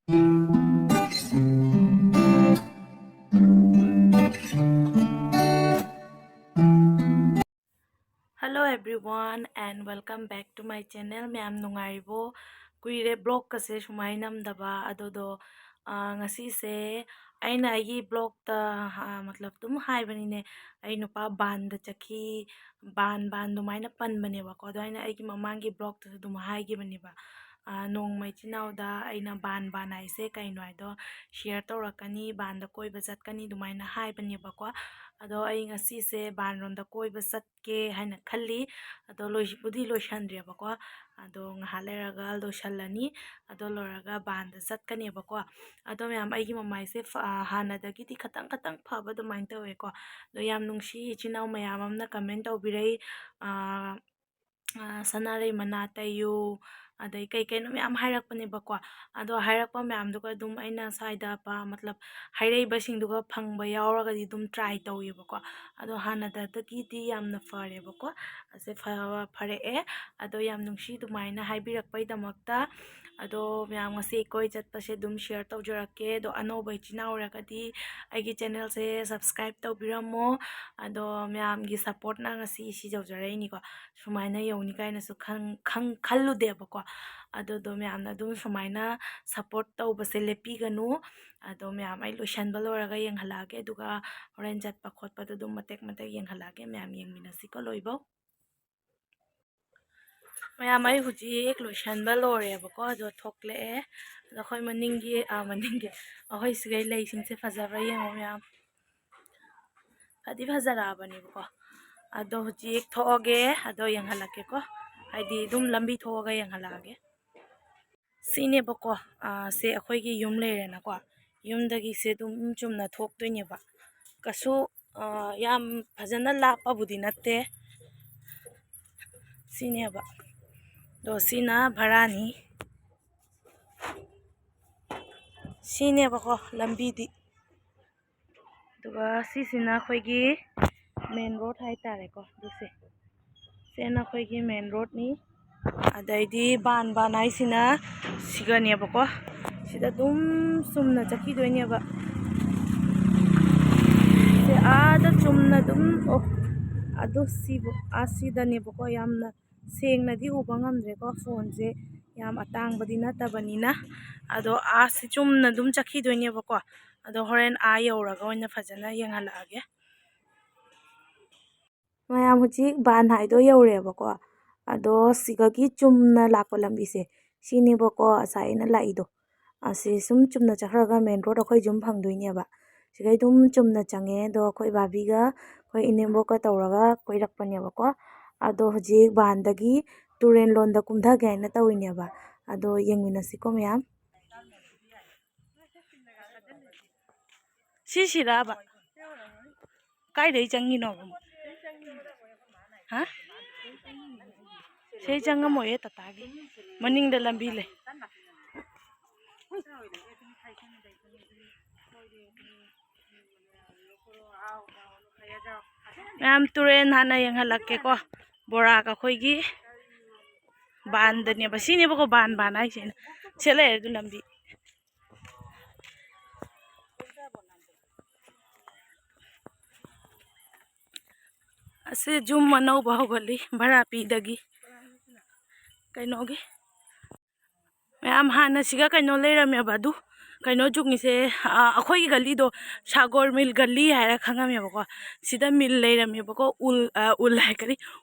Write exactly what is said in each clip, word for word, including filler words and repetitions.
Hello everyone and welcome back to my channel. ꯃꯌꯥꯝ ꯅꯨꯡꯉꯥꯏꯔꯤꯕꯣ? ꯀꯨꯏꯔꯦ vlogꯀꯁꯦ ꯁꯨꯃꯥꯏꯅ ꯅꯝꯗꯕ꯫ ꯑꯗꯨꯗꯣ, ꯑꯥ, ꯉꯁꯤꯁꯦ ꯑꯩꯅ ꯑꯩꯒꯤ vlogꯇ, ꯑꯥ, ꯃꯇꯂꯕ ꯑꯗꯨꯝ ꯍꯥꯏꯕꯅꯤꯅꯦ, ꯑꯩ ꯅꯨꯄꯥ ꯕꯥꯟꯗ ꯆꯠꯈꯤ, ꯕꯥꯟ, ꯕꯥꯟ ꯑꯗꯨꯃꯥꯏꯅ ꯄꯟꯕꯅꯦꯕꯀꯣ꯫ ꯑꯗꯣ ꯑꯩꯅ ꯑꯩꯒꯤ ꯃꯃꯥꯡꯒꯤ vlogꯇꯁꯨ ꯑꯗꯨꯝ ꯍꯥꯏꯈꯤꯕꯅꯦꯕ, ꯑꯥ, ꯅꯣꯡꯃ ꯏꯆꯤꯟ ꯏꯅꯥꯎꯗ ꯑꯩꯅ ꯕꯥꯟ, ꯕꯥꯟ ꯍꯥꯏꯁꯦ ꯀꯩꯅꯣ ꯍꯥꯏꯗꯣ share ꯇꯧꯔꯛꯀꯅꯤ, ꯕꯥꯟꯗ ꯀꯣꯏꯕ ꯆꯠꯀꯅꯤ ꯑꯗꯨꯃꯥꯏꯅ ꯍꯥꯏꯕꯅꯦꯕꯀꯣ꯫ ꯑꯗꯣ ꯑꯩ ꯉꯁꯤꯁꯦ ꯕꯥꯟꯔꯣꯝꯗ ꯀꯣꯏꯕ ꯆꯠꯀꯦ ꯍꯥꯏꯅ ꯈꯜꯂꯤ꯫ ꯑꯗꯣ ꯂꯣꯏꯕꯨꯗꯤ ꯂꯣꯏꯁꯟꯗ꯭ꯔꯦꯕꯀꯣ꯫ ꯑꯗꯣ ꯉꯥꯏꯍꯥꯛ ꯂꯩꯔꯒ ꯂꯣꯏꯁꯜꯂꯅꯤ꯫ ꯑꯗꯣ ꯂꯣꯏꯔꯒ ꯕꯥꯟꯗ ꯆꯠꯀꯅꯦꯕꯀꯣ꯫ ꯑꯗꯣ ꯃꯌꯥꯝ, ꯑꯩꯒꯤ ꯃꯃꯥꯏꯁꯦ ꯐ-, ꯑ, ꯍꯥꯟꯅꯗꯒꯤꯗꯤ ꯈꯇꯪ ꯈꯇꯪ ꯐꯕ ꯑꯗꯨꯃꯥꯏꯅ ꯇꯧꯋꯦꯀꯣ꯫ ꯑꯗꯣ ꯌꯥꯝ ꯅꯨꯡꯁꯤ, ꯏꯆꯤꯟ ꯏꯅꯥꯎ ꯃꯌꯥꯝ ꯑꯃꯅ comment ꯇꯧꯕꯤꯔꯛꯏ꯫ ꯑ, ꯑ, ꯁꯅꯥꯔꯩ ꯃꯅꯥ ꯇꯩꯌꯨ, ꯑꯗꯩ ꯀꯩ ꯀꯩꯅꯣ ꯃꯌꯥꯝ ꯍꯥꯏꯔꯛꯄꯅꯦꯕꯀꯣ꯫ ꯑꯗꯣ ꯍꯥꯏꯔꯛꯄ ꯃꯌꯥꯝꯗꯨꯒ ꯑꯗꯨꯝ ꯑꯩꯅ ꯁ꯭ꯋꯥꯏꯗ ꯄ-, ꯃꯇꯂꯕ ꯍꯥꯏꯔꯛꯏꯕꯁꯤꯡꯗꯨꯒ ꯐꯪꯕ ꯌꯥꯎꯔꯒꯗꯤ ꯑꯗꯨꯝ try ꯇꯧꯋꯦꯕꯀꯣ꯫ ꯑꯗꯣ ꯍꯥꯟꯅꯗꯒꯤꯗꯤ ꯌꯥꯝꯅ ꯐꯔꯦꯕꯀꯣ꯫ ꯑꯁꯦ ꯐ-, ꯐꯔꯛꯑꯦ꯫ ꯑꯗꯣ ꯌꯥꯝ ꯅꯨꯡꯁꯤ ꯑꯗꯨꯃꯥꯏꯅ ꯍꯥꯏꯕꯤꯔꯛꯄꯩꯗꯃꯛꯇ꯫ ꯑꯗꯣ ꯃꯌꯥꯝ, ꯉꯁꯤ ꯀꯣꯏ ꯆꯠꯄꯁꯦ ꯑꯗꯨꯝ share ꯇꯧꯖꯔꯛꯀꯦ꯫ ꯑꯗꯣ ꯑꯅꯧꯕ ꯏꯆꯤꯟ ꯏꯅꯥꯎ ꯑꯣꯏꯔꯒꯗꯤ ꯑꯩꯒꯤ channelꯁꯦ subscribe ꯇꯧꯕꯤꯔꯝꯃꯣ꯫ ꯑꯗꯣ ꯃꯌꯥꯝꯒꯤ supportꯅ ꯉꯁꯤ ꯁꯤ ꯌꯧꯖꯔꯛꯏꯅꯤꯀꯣ꯫ ꯁꯨꯃꯥꯏꯅ ꯌꯧꯅꯤ ꯀꯥꯏꯅꯁꯨ ꯈꯪ-, ꯈꯪ-, ꯈꯜꯂꯨꯗꯦꯕꯀꯣ꯫ ꯑꯗꯨꯗꯣ ꯃꯌꯥꯝꯅ ꯑꯗꯨꯝ ꯁꯨꯃꯥꯏꯅ support ꯇꯧꯕꯁꯦ ꯂꯦꯞꯄꯤꯒꯅꯨ꯫ ꯑꯗꯣ ꯃꯌꯥꯝ, ꯑꯩ ꯂꯣꯏꯁꯟꯕ ꯂꯣꯏꯔꯒ ꯌꯦꯡꯍꯜꯂꯛꯑꯒꯦ, ꯑꯗꯨꯒ ꯍꯣꯔꯦꯟ ꯆꯠꯄ ꯈꯣꯠꯄꯗꯣ ꯑꯗꯨꯝ ꯃꯇꯦꯛ ꯃꯇꯦꯛ ꯌꯦꯡꯍꯜꯂꯛꯑꯒꯦ꯫ ꯃꯌꯥꯝ ꯌꯦꯡꯃꯤꯟꯅꯁꯤꯀꯣ ꯂꯣꯏꯕꯧ꯫ ꯃꯌꯥꯝ, ꯑꯩ ꯍꯧꯖꯤꯛ ꯂꯣꯏꯁꯟꯕ ꯂꯣꯏꯔꯦꯕꯀꯣ, ꯑꯗꯣ ꯊꯣꯛꯂꯛꯑꯦ꯫ ꯑꯗꯣ ꯑꯩꯈꯣꯏ ꯃꯅꯤꯡꯒꯤ, ꯑꯥ, ꯃꯅꯤꯡꯒꯤ, ꯑꯩꯈꯣꯏ ꯁꯤꯒꯩ ꯂꯩꯁꯤꯡꯁꯦ ꯐꯖꯕ꯭ꯔꯥ ꯌꯦꯡꯉꯣ ꯃꯌꯥꯝ꯫ ꯐꯗꯤ ꯐꯖꯔꯛꯑꯕꯅꯦꯕꯀꯣ꯫ ꯑꯗꯣ ꯍꯧꯖꯤꯛ ꯊꯣꯛꯑꯒꯦ, ꯑꯗꯣ ꯌꯦꯡꯍꯜꯂꯛꯀꯦꯀꯣ꯫ ꯍꯥꯏꯗꯤ ꯑꯗꯨꯝ ꯂꯝꯕꯤ ꯊꯣꯛꯑꯒ ꯌꯦꯡꯍꯜꯂꯛꯑꯒꯦ꯫ ꯁꯤꯅꯦꯕꯀꯣ, ꯑꯥ, ꯁꯦ ꯑꯩꯈꯣꯏꯒꯤ ꯌꯨꯝ ꯂꯩꯔꯦꯅꯀꯣ꯫ ꯌꯨꯝꯗꯒꯤ ꯁꯦ ꯑꯗꯨꯝ ꯆꯨꯝꯅ ꯊꯣꯛꯇꯣꯏꯅꯦꯕ꯫ ꯀꯩꯁꯨ, ꯑꯥ, ꯌꯥꯝ ꯐꯖꯅ ꯂꯥꯞꯄꯕꯨꯗꯤ ꯅꯠꯇꯦ꯫ ꯁꯤꯅꯦꯕ꯫ ꯑꯗꯣ ꯁꯤꯅ ꯚꯔꯥꯅꯤ꯫ ꯁꯤꯅꯦꯕꯀꯣ ꯂꯝꯕꯤꯗꯤ꯫ ꯑꯗꯨꯒ ꯁꯤꯁꯤꯅ ꯑꯩꯈꯣꯏꯒꯤ main road ꯍꯥꯏꯇꯥꯔꯦꯀꯣ꯫ ꯑꯗꯨꯁꯦ, ꯁꯤꯅ ꯑꯩꯈꯣꯏꯒꯤ main roadꯅꯤ꯫ ꯑꯗꯩꯗꯤ ꯕꯥꯟ, ꯕꯥꯟ ꯍꯥꯏꯁꯤꯅ ꯁꯤꯒꯅꯦꯕꯀꯣ꯫ ꯁꯤꯗ ꯑꯗꯨꯝ ꯆꯨꯝꯅ ꯆꯠꯈꯤꯗꯣꯏꯅꯦꯕ꯫ ꯁꯦ ꯑꯥꯗ ꯆꯨꯝꯅ ꯑꯗꯨꯝ, ꯑꯣ, ꯑꯗꯨ ꯁꯤꯕꯨ ꯑꯥ ꯁꯤꯗꯅꯦꯕꯀꯣ꯫ ꯌꯥꯝꯅ ꯁꯦꯡꯅꯗꯤ ꯎꯕ ꯉꯝꯗ꯭ꯔꯦꯀꯣ, ꯐꯣꯟꯁꯦ ꯌꯥꯝ ꯑꯇꯥꯡꯕꯗꯤ ꯅꯠꯇꯕꯅꯤꯅ꯫ ꯑꯗꯣ ꯑꯥ ꯁꯤ ꯆꯨꯝꯅ ꯑꯗꯨꯝ ꯆꯠꯈꯤꯗꯣꯏꯅꯦꯕꯀꯣ꯫ ꯑꯗꯣ ꯍꯣꯔꯦꯟ ꯑꯥ ꯌꯧꯔꯒ ꯑꯣꯏꯅ ꯐꯖꯅ ꯌꯦꯡꯍꯜꯂꯛꯑꯒꯦ꯫ ꯃꯌꯥꯝ, ꯍꯧꯖꯤꯛ ꯕꯥꯟ ꯍꯥꯏꯗꯣ ꯌꯧꯔꯦꯕꯀꯣ꯫ ꯑꯗꯣ ꯁꯤꯗꯒꯤ ꯆꯨꯝꯅ ꯂꯥꯛꯄ ꯂꯝꯕꯤꯁꯦ ꯁꯤꯅꯦꯕꯀꯣ, ꯉꯁꯥꯏ ꯑꯩꯅ ꯂꯥꯛꯏꯗꯣ꯫ ꯑꯁꯤ ꯁꯨꯝ ꯆꯨꯝꯅ ꯆꯠꯈ꯭ꯔꯒ ꯃꯦꯟ ꯔꯣꯗ ꯑꯩꯈꯣꯏ ꯌꯨꯝ ꯐꯪꯗꯣꯏꯅꯦꯕ꯫ ꯁꯤꯗꯩ ꯑꯗꯨꯝ ꯆꯨꯝꯅ ꯆꯪꯉꯦ꯫ ꯑꯗꯣ ꯑꯩꯈꯣꯏ ꯚꯥꯕꯤꯒ ꯑꯩꯈꯣꯏ ꯏꯅꯦꯝꯕꯣꯛꯀ ꯇꯧꯔꯒ ꯀꯣꯏꯔꯛꯄꯅꯦꯕꯀꯣ꯫ ꯑꯗꯣ ꯍꯧꯖꯤꯛ ꯕꯥꯟꯗꯒꯤ ꯇꯨꯔꯦꯟ ꯂꯣꯝꯗ ꯀꯨꯝꯊꯒꯦ ꯍꯥꯏꯅ ꯇꯧꯔꯤꯅꯦꯕ꯫ ꯑꯗꯣ ꯌꯦꯡꯃꯤꯟꯅꯁꯤꯀꯣ ꯃꯌꯥꯝ꯫ ꯁꯤꯁꯤꯔꯕ? ꯀꯥꯏꯗꯩ ꯆꯪꯉꯤꯅꯣꯕ? ꯍꯥ? ꯁꯤ ꯆꯪꯉꯝꯃꯣꯏꯌꯦ ꯇꯇꯥꯒꯤ꯫ ꯃꯅꯤꯡꯗ ꯂꯝꯕꯤ ꯂꯩ꯫ ꯃꯌꯥꯝ, ꯇꯨꯔꯦꯟ ꯍꯥꯟꯅ ꯌꯦꯡꯍꯜꯂꯛꯀꯦꯀꯣ꯫ ꯕꯣꯔꯥꯛ ꯑꯩꯈꯣꯏꯒꯤ ꯕꯥꯟꯗꯅꯦꯕ꯫ ꯁꯤꯅꯦꯕꯀꯣ ꯕꯥꯟ, ꯕꯥꯟ ꯍꯥꯏꯁꯦ꯫ ꯁꯤ ꯂꯩꯔꯦ ꯑꯗꯨ ꯂꯝꯕꯤ꯫ ꯑꯁꯤ ꯌꯨꯝ ꯑꯅꯧꯕ ꯍꯧꯒꯠꯂꯤ ꯚꯔꯥ ꯄꯤꯗꯒꯤ꯫ ꯀꯩꯅꯣꯒꯤ ꯃꯌꯥꯝ, ꯍꯥꯟꯅ ꯁꯤꯒ ꯀꯩꯅꯣ ꯂꯩꯔꯝꯃꯦꯕ, ꯑꯗꯨ ꯀꯩꯅꯣ ꯆꯨꯡꯉꯤꯁꯦ, ꯑ, ꯑꯩꯈꯣꯏꯒꯤ ꯒꯂꯤꯗꯣ ꯁꯥꯒꯣꯔ ꯃꯤꯜ ꯒꯂꯤ ꯍꯥꯏꯔ ꯈꯪꯉꯝꯃꯦꯕꯀꯣ꯫ ꯁꯤꯗ ꯃꯤꯜ ꯂꯩꯔꯝꯃꯦꯕꯀꯣ, ꯎꯜ, ꯑ, ꯎꯜ ꯍꯥꯏ ꯀꯔꯤ,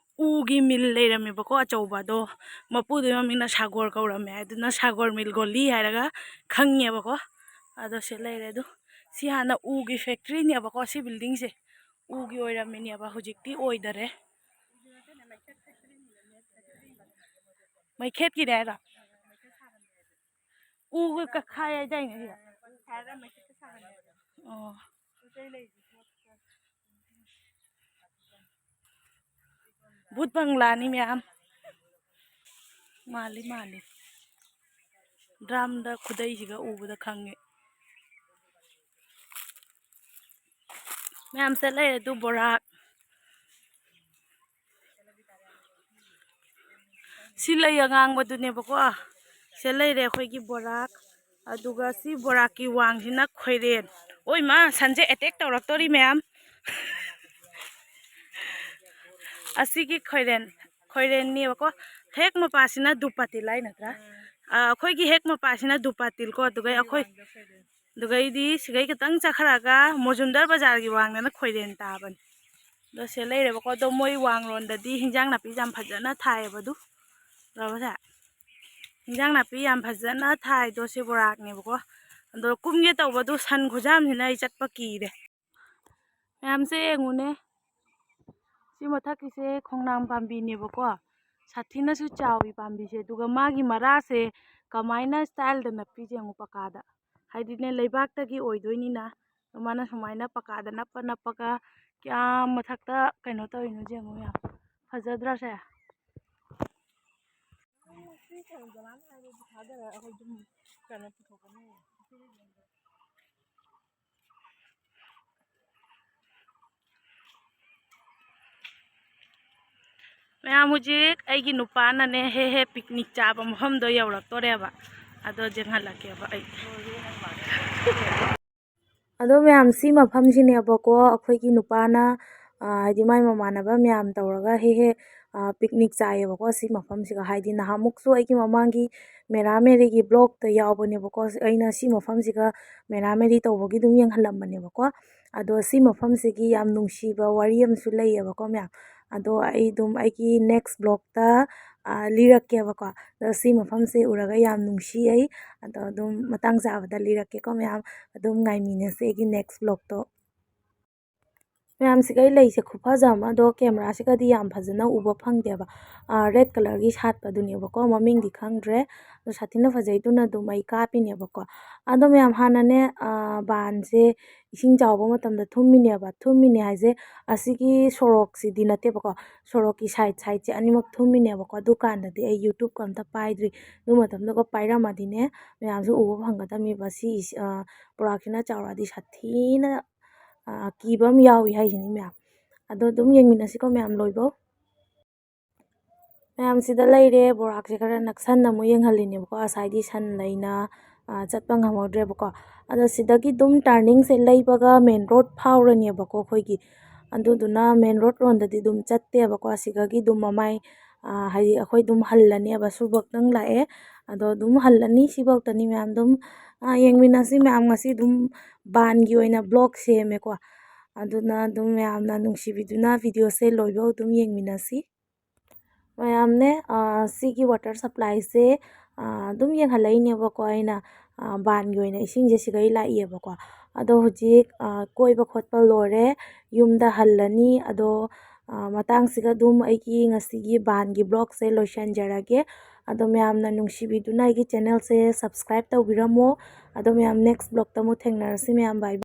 ꯎꯒꯤ ꯃꯤꯜ ꯂꯩꯔꯝꯃꯦꯕꯀꯣ ꯑꯆꯧꯕ꯫ ꯑꯗꯣ ꯃꯄꯨꯗꯨꯒꯤ ꯃꯃꯤꯡꯅ ꯁꯥꯒꯣꯔ ꯀꯧꯔꯝꯃꯦ, ꯑꯗꯨꯅ ꯁꯥꯒꯣꯔ ꯃꯤꯜ ꯒꯣꯂꯤ ꯍꯥꯏꯔꯒ ꯈꯪꯉꯦꯕꯀꯣ꯫ ꯑꯗꯣ ꯁꯤ ꯂꯩꯔꯦ꯫ ꯑꯗꯣ ꯁꯤ ꯍꯥꯟꯅ ꯎꯒꯤ ꯐꯦꯛꯇ꯭ꯔꯤꯅꯦꯕꯀꯣ ꯁꯤ ꯕꯤꯜꯗꯤꯡꯁꯦ꯫ ꯎꯒꯤ ꯑꯣꯏꯔꯝꯃꯤꯅꯦꯕ, ꯍꯧꯖꯤꯛꯇꯤ ꯑꯣꯏꯗꯔꯦ꯫ ꯃꯩꯈꯦꯠꯀꯤꯅꯦ ꯍꯥꯏꯔꯣ? ꯎꯒ ꯀꯛꯈꯥꯏ ꯍꯥꯏꯗꯥꯏꯅꯦ ꯁꯤꯗ? ꯑꯣ꯫ ꯚꯨꯠ ꯕꯪꯂꯥꯅꯤ ꯃꯌꯥꯝ꯫ ꯃꯥꯜꯂꯤ, ꯃꯥꯜꯂꯤ꯫ ꯗ꯭ꯔꯥꯝꯗ ꯈꯨꯗꯩꯁꯤꯒ ꯎꯕꯗ ꯈꯪꯉꯦ꯫ ꯃꯌꯥꯝ ꯁꯦ ꯂꯩꯔꯦ ꯑꯗꯨ ꯕꯣꯔꯥꯛ꯫ ꯁꯤ ꯂꯩ ꯑꯉꯥꯡꯕꯗꯨꯅꯦꯕꯀꯣ꯫ ꯁꯤ ꯂꯩꯔꯦ ꯑꯩꯈꯣꯏꯒꯤ ꯕꯣꯔꯥꯛ꯫ ꯑꯗꯨꯒ ꯁꯤ ꯕꯣꯔꯥꯛꯀꯤ ꯋꯥꯡꯁꯤꯅ ꯈꯣꯏꯔꯦꯟ꯫ ꯑꯣꯏ ꯃꯥ, ꯁꯟꯁꯦ ꯑꯦꯇꯦꯛ ꯇꯧꯔꯛꯇꯣꯔꯤ ꯃꯌꯥꯝ꯫ ꯑꯁꯤꯒꯤ ꯈꯣꯏꯔꯦꯟ, ꯈꯣꯏꯔꯦꯟꯅꯦꯕꯀꯣ꯫ ꯍꯦꯛ ꯃꯄꯥꯁꯤꯅ ꯗꯨꯄꯥꯇꯤꯜ ꯍꯥꯏ ꯅꯠꯇ꯭ꯔꯥ? ꯑꯥ, ꯑꯩꯈꯣꯏꯒꯤ ꯍꯦꯛ ꯃꯄꯥꯁꯤꯅ ꯗꯨꯄꯥꯇꯤꯜꯀꯣ, ꯑꯗꯨꯒ ꯑꯩꯈꯣꯏ, ꯑꯗꯨꯒꯩꯗꯤ ꯁꯤꯒꯩ ꯈꯤꯇꯪ ꯆꯠꯈꯠꯂꯛꯑꯒ ꯃꯣꯖꯨꯝꯗꯔ ꯕꯖꯥꯔꯒꯤ ꯋꯥꯡꯗꯅ ꯈꯣꯏꯔꯦꯟ ꯇꯥꯕꯅꯤ꯫ ꯑꯗꯣ ꯁꯤ ꯂꯩꯔꯦꯕꯀꯣ꯫ ꯑꯗꯣ ꯃꯣꯏ ꯋꯥꯡꯂꯣꯝꯗꯗꯤ ꯍꯤꯟꯖꯥꯡ ꯅꯥꯄꯤ ꯌꯥꯝ ꯐꯖꯅ ꯊꯥꯏꯌꯦꯕ ꯑꯗꯨ꯫ ꯎꯔꯕꯁꯦ? ꯍꯤꯟꯖꯥꯡ ꯅꯥꯄꯤ ꯌꯥꯝ ꯐꯖꯅ ꯊꯥꯏꯗꯣ ꯁꯤ ꯕꯣꯔꯥꯛꯅꯦꯕꯀꯣ꯫ ꯑꯗꯣ ꯀꯨꯝꯒꯦ ꯇꯧꯕꯗꯣ ꯁꯟ ꯈꯨꯖꯥꯝꯁꯤꯅ ꯑꯩ ꯆꯠꯄ ꯀꯤꯔꯦ꯫ ꯃꯌꯥꯝꯁꯦ ꯌꯦꯡꯉꯨꯅꯦ꯫ ꯁꯤ ꯃꯊꯛꯀꯤꯁꯦ ꯈꯣꯡꯅꯥꯡ ꯄꯥꯝꯕꯤꯅꯦꯕꯀꯣ꯫ ꯁꯥꯊꯤꯅꯁꯨ ꯆꯥꯎꯋꯤ ꯄꯥꯝꯕꯤꯁꯦ꯫ ꯑꯗꯨꯒ ꯃꯥꯒꯤ ꯃꯔꯥꯁꯦ ꯀꯃꯥꯏꯅ ꯁ꯭ꯇꯥꯏꯜꯗ ꯅꯞꯄꯤꯁꯦ ꯌꯦꯡꯉꯨ ꯄꯀꯥꯗ꯫ ꯍꯥꯏꯗꯤꯅꯦ, ꯂꯩꯕꯥꯛꯇꯒꯤ ꯑꯣꯏꯗꯣꯏꯅꯤꯅ꯫ ꯑꯗꯣ ꯃꯥꯅ ꯁꯨꯃꯥꯏꯅ ꯄꯀꯥꯗ ꯅꯞꯄ ꯅꯞꯄꯒ ꯀꯌꯥꯝ ꯃꯊꯛꯇ ꯀꯩꯅꯣ ꯇꯧꯔꯤꯅꯣ ꯌꯦꯡꯉꯨ ꯃꯌꯥꯝ꯫ ꯐꯖꯗ꯭ꯔꯥ ꯁꯦ? ꯃꯌꯥꯝ, ꯍꯧꯖꯤꯛ ꯑꯩꯒꯤ ꯅꯨꯄꯥꯅꯅꯦ ꯍꯦꯛ ꯍꯦꯛ ꯄꯤꯛꯅꯤꯛ ꯆꯥꯕ ꯃꯐꯝꯗꯣ ꯌꯧꯔꯛꯇꯣꯔꯦꯕ꯫ ꯑꯗꯣ ꯌꯦꯡꯍꯜꯂꯛꯀꯦꯕ ꯑꯩ꯫ ꯑꯗꯣ ꯃꯌꯥꯝ, ꯁꯤ ꯃꯐꯝꯁꯤꯅꯦꯕꯀꯣ, ꯑꯩꯈꯣꯏꯒꯤ ꯅꯨꯄꯥꯅ, ꯑ, ꯍꯥꯏꯗꯤ ꯃꯥꯏ ꯃꯃꯥꯟꯅꯕ ꯃꯌꯥꯝ ꯇꯧꯔꯒ ꯍꯦꯛ ꯍꯦꯛ, ꯑ, ꯄꯤꯛꯅꯤꯛ ꯆꯥꯏꯌꯦꯕꯀꯣ ꯁꯤ ꯃꯐꯝꯁꯤꯒ꯫ ꯍꯥꯏꯗꯤ ꯅꯍꯥꯟꯃꯨꯛꯁꯨ ꯑꯩꯒꯤ ꯃꯃꯥꯡꯒꯤ ꯃꯦꯔꯥ ꯃꯦꯔꯤꯒꯤ ꯕ꯭ꯂꯣꯛꯇ ꯌꯥꯎꯕꯅꯦꯕꯀꯣ꯫ ꯑꯩꯅ ꯁꯤ ꯃꯐꯝꯁꯤꯒ ꯃꯦꯔꯥ ꯃꯦꯔꯤ ꯇꯧꯕꯒꯤ ꯑꯗꯨꯝ ꯌꯦꯡꯍꯜꯂꯝꯕꯅꯦꯕꯀꯣ꯫ ꯑꯗꯣ ꯁꯤ ꯃꯐꯝꯁꯤꯒꯤ ꯌꯥꯝ ꯅꯨꯡꯁꯤꯕ ꯋꯥꯔꯤ ꯑꯃꯁꯨ ꯂꯩꯌꯦꯕꯀꯣ ꯃꯌꯥꯝ꯫ ꯑꯗꯣ ꯑꯩ ꯑꯗꯨꯝ ꯑꯩꯒꯤ ꯅꯦꯛꯁ ꯕ꯭ꯂꯣꯛꯇ, ꯑ, ꯂꯤꯔꯛꯀꯦꯕꯀꯣ꯫ ꯑꯗꯣ ꯁꯤ ꯃꯐꯝꯁꯦ ꯎꯔꯒ ꯌꯥꯝ ꯅꯨꯡꯁꯤ ꯑꯩ꯫ ꯑꯗꯣ ꯑꯗꯨꯝ ꯃꯇꯥꯡ ꯆꯥꯕꯗ ꯂꯤꯔꯛꯀꯦꯀꯣ ꯃꯌꯥꯝ꯫ ꯑꯗꯨꯝ ꯉꯥꯏꯃꯤꯟꯅꯁꯦ ꯑꯩꯒꯤ ꯅꯦꯛꯁ ꯕ꯭ꯂꯣꯛꯇꯣ꯫ ꯃꯌꯥꯝ, ꯁꯤꯒꯩ ꯂꯩꯁꯦ ꯈꯨꯐꯖ ꯑꯃ, ꯑꯗꯣ ꯀꯦꯃꯦꯔꯥꯁꯤꯒꯗꯤ ꯌꯥꯝ ꯐꯖꯅ ꯎꯕ ꯐꯪꯗꯦꯕ꯫ ꯑꯥ, ꯔꯦꯗ ꯀꯂꯔꯒꯤ ꯁꯥꯠꯄꯗꯨꯅꯦꯕꯀꯣ, ꯃꯃꯤꯡꯗꯤ ꯈꯪꯗ꯭ꯔꯦ꯫ ꯑꯗꯣ ꯁꯥꯊꯤꯅ ꯐꯖꯩꯗꯨꯅ ꯑꯗꯨꯝ ꯑꯩ ꯀꯥꯞꯄꯤꯅꯦꯕꯀꯣ꯫ ꯑꯗꯣ ꯃꯌꯥꯝ, ꯍꯥꯟꯅꯅꯦ, ꯑꯥ, ꯕꯥꯟꯁꯦ ꯏꯁꯤꯡ ꯆꯥꯎꯕ ꯃꯇꯝꯗ ꯊꯨꯝꯃꯤꯅꯦꯕ꯫ ꯊꯨꯝꯃꯤꯅꯦ ꯍꯥꯏꯁꯦ, ꯑꯁꯤꯒꯤ ꯁꯣꯔꯣꯛꯁꯤꯗꯤ ꯅꯠꯇꯦꯕꯀꯣ, ꯁꯣꯔꯣꯛꯀꯤ ꯁꯥꯏꯠ ꯁꯥꯏꯠꯁꯦ ꯑꯅꯤꯃꯛ ꯊꯨꯝꯃꯤꯅꯦꯕꯀꯣ꯫ ꯑꯗꯨꯀꯥꯟꯗꯗꯤ ꯑꯩ ꯌꯨꯇ꯭ꯌꯨꯕꯀ ꯑꯝꯇ ꯄꯥꯏꯗ꯭ꯔꯤ꯫ ꯑꯗꯨ ꯃꯇꯝꯗꯨꯒ ꯄꯥꯏꯔꯝꯃꯗꯤꯅꯦ, ꯃꯌꯥꯝꯁꯨ ꯎꯕ ꯐꯪꯒꯗꯕꯅꯦꯕ꯫ ꯁꯤ ꯏꯁ-, ꯑꯥ, ꯕꯣꯔꯥꯛꯁꯤꯅ ꯆꯥꯎꯔꯛꯑꯗꯤ ꯁꯥꯊꯤꯅ ꯑ, ꯀꯤꯕ ꯑꯃ ꯌꯥꯎꯏ ꯍꯥꯏꯁꯤꯅꯤ ꯃꯌꯥꯝ꯫ ꯑꯗꯣ ꯑꯗꯨꯝ ꯌꯦꯡꯃꯤꯟꯅꯁꯤꯀꯣ ꯃꯌꯥꯝ ꯂꯣꯏꯕꯧ꯫ ꯃꯌꯥꯝ, ꯁꯤꯗ ꯂꯩꯔꯦ, ꯕꯣꯔꯥꯛꯁꯦ ꯈꯔ ꯅꯛꯁꯟꯅ ꯑꯃꯨꯛ ꯌꯦꯡꯍꯜꯂꯤꯅꯦꯕꯀꯣ꯫ ꯉꯁꯥꯏꯗꯤ ꯁꯟ ꯂꯩꯅ, ꯆꯠꯄ ꯉꯝꯍꯧꯗ꯭ꯔꯦꯕꯀꯣ꯫ ꯑꯗꯣ ꯁꯤꯗꯒꯤ ꯑꯗꯨꯝ ꯇꯔꯅꯤꯡꯁꯦ ꯂꯩꯕꯒ ꯃꯦꯟ ꯔꯣꯗ ꯐꯥꯎꯔꯅꯦꯕꯀꯣ ꯑꯩꯈꯣꯏꯒꯤ꯫ ꯑꯗꯨꯗꯨꯅ ꯃꯦꯟ ꯔꯣꯗ ꯔꯣꯝꯗꯗꯤ ꯑꯗꯨꯝ ꯆꯠꯇꯦꯕꯀꯣ꯫ ꯑꯁꯤꯗꯒꯤ ꯑꯗꯨꯝ ꯃꯃꯥꯏ ꯍꯥꯏꯗꯤ ꯑꯩꯈꯣꯏ ꯑꯗꯨꯝ ꯍꯜꯂꯅꯦꯕ꯫ ꯁꯤꯐꯥꯎꯇꯪ ꯂꯥꯛꯑꯦ꯫ ꯑꯗꯣ ꯑꯗꯨꯝ ꯍꯜꯂꯅꯤ꯫ ꯁꯤꯐꯥꯎꯇꯅꯤ ꯃꯌꯥꯝ꯫ ꯑꯗꯨꯝ ꯌꯦꯡꯃꯤꯟꯅꯁꯤ ꯃꯌꯥꯝ꯫ ꯉꯁꯤ ꯑꯗꯨꯝ ꯕꯥꯟꯒꯤ ꯑꯣꯏꯅ ꯕ꯭ꯂꯣꯛ ꯁꯦꯝꯃꯦꯀꯣ꯫ ꯑꯗꯨꯅ ꯑꯗꯨꯝ ꯃꯌꯥꯝꯅ ꯅꯨꯡꯁꯤꯕꯤꯗꯨꯅ ꯚꯤꯗꯤꯑꯣꯁꯦ ꯂꯣꯏꯕꯧ ꯑꯗꯨꯝ ꯌꯦꯡꯃꯤꯟꯅꯁꯤ꯫ ꯃꯌꯥꯝꯅꯦ, ꯁꯤꯒꯤ ꯋꯥꯇꯔ ꯁꯄ꯭ꯂꯥꯏꯁꯦ ꯑꯗꯨꯝ ꯌꯦꯡꯍꯜꯂꯛꯏꯅꯦꯕꯀꯣ ꯑꯩꯅ꯫ ꯕꯥꯟꯒꯤ ꯑꯣꯏꯅ ꯏꯁꯤꯡꯁꯦ ꯁꯤꯗꯩ ꯂꯥꯛꯏꯌꯦꯕꯀꯣ꯫ ꯑꯗꯣ ꯍꯧꯖꯤꯛ ꯀꯣꯏꯕ ꯈꯣꯠꯄ ꯂꯣꯏꯔꯦ, ꯌꯨꯝꯗ ꯍꯜꯂꯅꯤ꯫ ꯑꯗꯣ ꯃꯇꯥꯡꯁꯤꯒ ꯑꯗꯨꯝ ꯑꯩꯒꯤ ꯉꯁꯤꯒꯤ ꯕꯥꯟꯒꯤ ꯕ꯭ꯂꯣꯛꯁꯦ ꯂꯣꯏꯁꯤꯟꯖꯔꯒꯦ꯫ ꯑꯗꯣ ꯃꯌꯥꯝꯅ ꯅꯨꯡꯁꯤꯕꯤꯗꯨꯅ ꯑꯩꯒꯤ ꯆꯦꯅꯦꯜꯁꯦ ꯁꯕꯁꯀ꯭ꯔꯥꯏꯕ ꯇꯧꯕꯤꯔꯝꯃꯣ꯫ ꯑꯗꯣ ꯃꯌꯥꯝ, ꯅꯦꯛꯁ ꯕ꯭ꯂꯣꯛꯇ ꯑꯃꯨꯛ ꯊꯦꯡꯅꯔꯁꯤ ꯃꯌꯥꯝ꯫ ꯕꯥꯏ ꯕꯥꯏ꯫